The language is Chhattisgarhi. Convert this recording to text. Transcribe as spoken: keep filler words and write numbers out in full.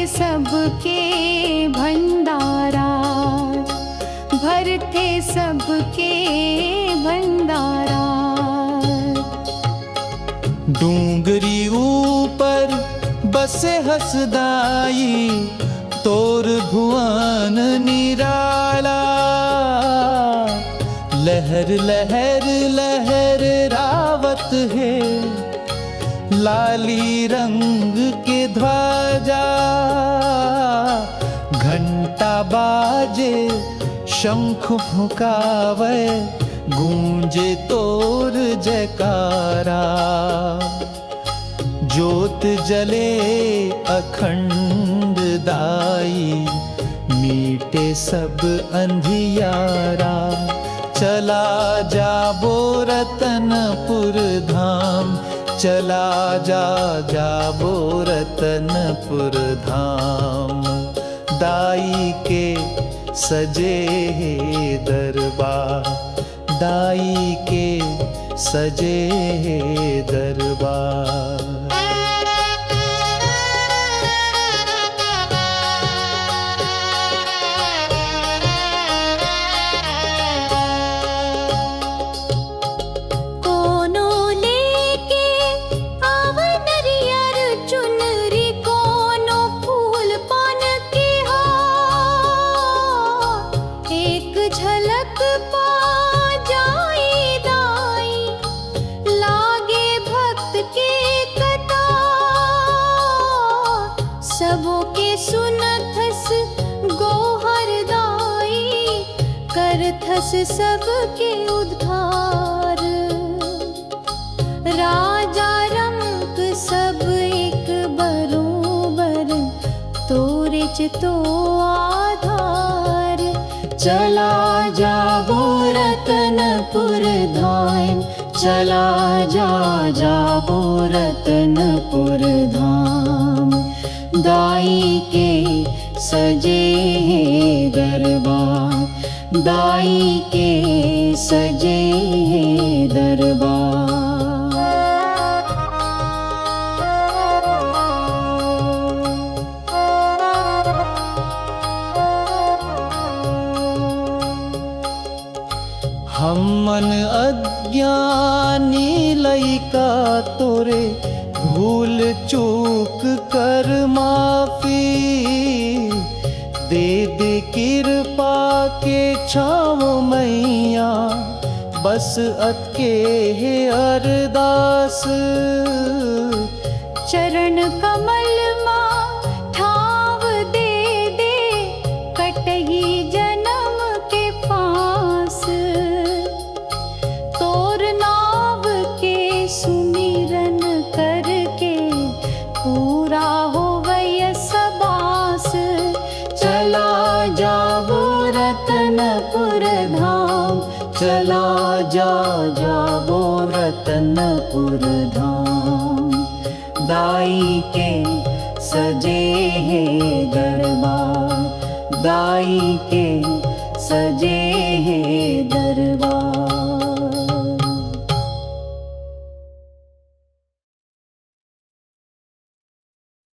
सबके भंडारा, भरथे सबके भंडारा। डूंगरी ऊपर बसे हस दाई, तोर भुवन निराला। लहर लहर लहरावत हे लाली रंग के ध्वजा। घंटा बाजे, शंख फुकावे, गूंजे तोर जयकारा। जोत जले अखंड दाई, मिटे सब अंधियारा। चला जाबो रतनपुर धाम, चला जा जाबो रतनपुर धाम। दाई के सजे हे दरबार, दाई के सजे हे दरबार। कोनो लेके आवे नरियर चुनरी, कोनो फूल पान के हार। एक झलक पा जाई दाई, लागे भक्त के कतार। सबो के सुनथस गोहर दाई, करथस सबके उद्धार। राजा रंक सब एक बरोबर, तोरेच तो आधार। चला जाबो रतनपुर धाम, चला जा जाबो रतनपुर धाम। दाई के सजे हे दरबार, दाई के सजे हे दरबार। हमन अज्ञानी लइका तोरे, भूल चूक कर माफी। दे दे किरपा के छांव मइया, बस अतके हे अरदास। चरण कमल मा ठांव दे दे, कटही जनम के पास। तोर नाव के सुमिरन करके, पूरा होवय सब आस। चला जाबो रतनपुर धाम, चला जा जाबो रतनपुर धाम। दाई के सजे हे दरबार, दाई के सजे हे